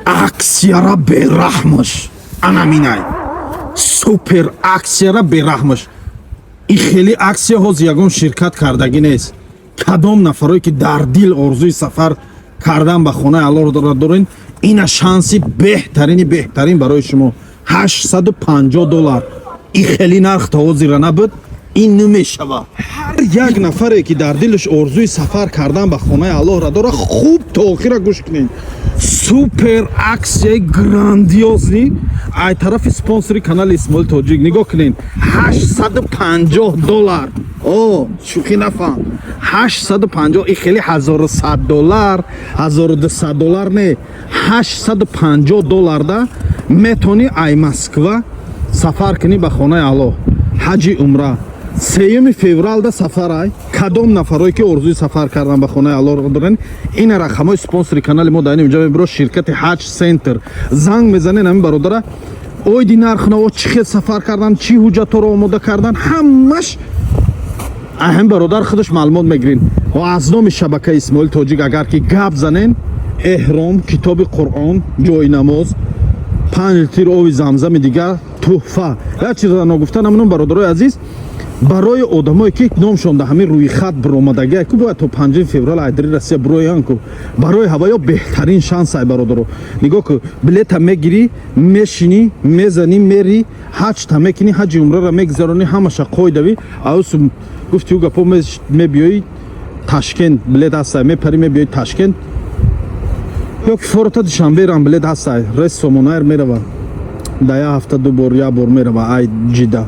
Акцияра бераҳмаш анаминай, супер акцияра бераҳмаш. И хеле акция ҳозир ягон ширкат кардагӣ нест. Кадом нафарое ки дар дил орзуи сафар кардан ба хонаи Аллоҳро дорен, ина шанси беҳтарини беҳтарин барои шумо. 850 доллар, и хеле нарх то ҳозира набуд, ин намешавад. Ҳар як нафаре ки дар дилаш орзуи сафар кардан ба хонаи Аллоҳро дора, хуб то охира гӯш кунед. Супер акцияи грандиозный ай тарафи спонсори канали Исмоил Тоҷик. Нигоҳ кунед, 850 доллар. О, шӯхӣ нафаҳм, 850. И хеле 1100 доллар, 1200 доллар не, 850 долларда метавонӣ ай Москва сафар кунӣ ба хонаи Аллоҳ, ҳаҷи умра. 3 февралда сафарай. Кадом нафарое ки орзуи сафар кардан ба хонаи Аллоҳро дорен, ина рақамҳои спонсори канали мо дар ин инҷа мебиро, ширкати Ҳаҷ Центр. Занг мезанен ҳамин бародара, оиди нархнаво, чӣ хел сафар кардан, чӣ ҳуҷҷатҳоро омода кардан, ҳамаш ҳамин бародар худаш маълумот мегирин. Ва аз номи шабакаи Исмоил Тоҷик агар ки гап занен, эҳром, китоби Қуръон, ҷои намоз, 5 литр оби замзами дигар тӯҳфа. Як чизро ногуфта намонам, бародарои азиз: барои одамое ки номшон дар ҳамин рӯйхат биромадагия ку, бояд то 5 феврал айдари Россия бироян ку, барои ҳаваё беҳтарин шанс ай, бародаро. Нигоҳ ку, билета мегирӣ, мешинӣ, мезанӣ, мери, ҳаҷта мекунӣ, ҳаҷи умрара мегузаронӣ, ҳамаша қоидави. Аусу гуфти ӯ гапо, мебиёӣ Ташкент, билет ҳастай, мепарӣ, мебиёи Ташкент ё ки форота Душанберам билет ҳастай. Рейс Сомонаир мерава, дар як ҳафта ду бор, як бор мерава ай Ҷида.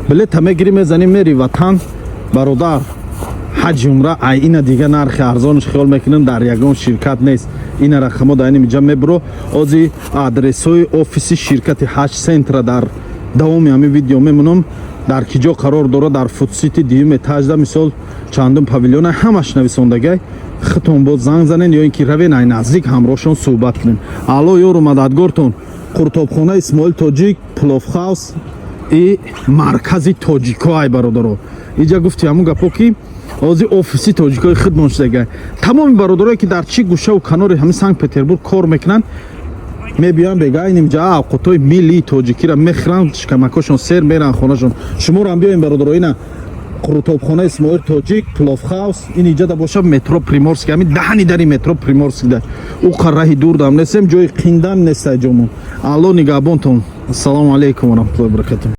Билета мегирӣ, мезанӣ, мери ватан. Бародар, ҳаҷи умра ай ина дига нархи арзонаш хиёл мекунам дар ягон ширкат нест. Ина рақамо дар ин инҷа мебуро. Ози адресҳои офиси ширкати Ҳаҷ Центра дар давоми ҳамин видео мемонам, дар ки ҷо қарор дорад, дар Фудсити, дуюм этажда, мисол, чандум павильона, ҳамаш нависондагай. Хитон боз занг занен ё ин ки равен, ай наздик ҳамроҳшон суҳбат кунем. Алло ёру мададгортон, қуртобхона Исмоил Тоҷик, пловхаус и маркази тоҷико ай, бародаро. Иҷа гуфти ҳамун гапо ки ҳозир офиси тоҷикои хидмон шудага. Тамоми бародарое ки дар чӣ гӯшаву канори ҳамин Санкт Петербург кор мекунанд, мебиёянд, бега инҷа авқотҳои миллии тоҷикиро мехӯранд, шикамакошон сер, меранд хонашон. Шуморо биёем, бародаро. Ина қурутобхона Исмоил Тоҷик, пловхаус, ин иҷада боша, метро Приморский, ҳамин даҳани дари метро Приморский да. Уқа раҳи дурдам нестем, ҷои қиндам нестай ҷомон. Алло нигаҳбонтон. Ассалому алайкум ва раҳматуллоҳи ва баракатуҳ.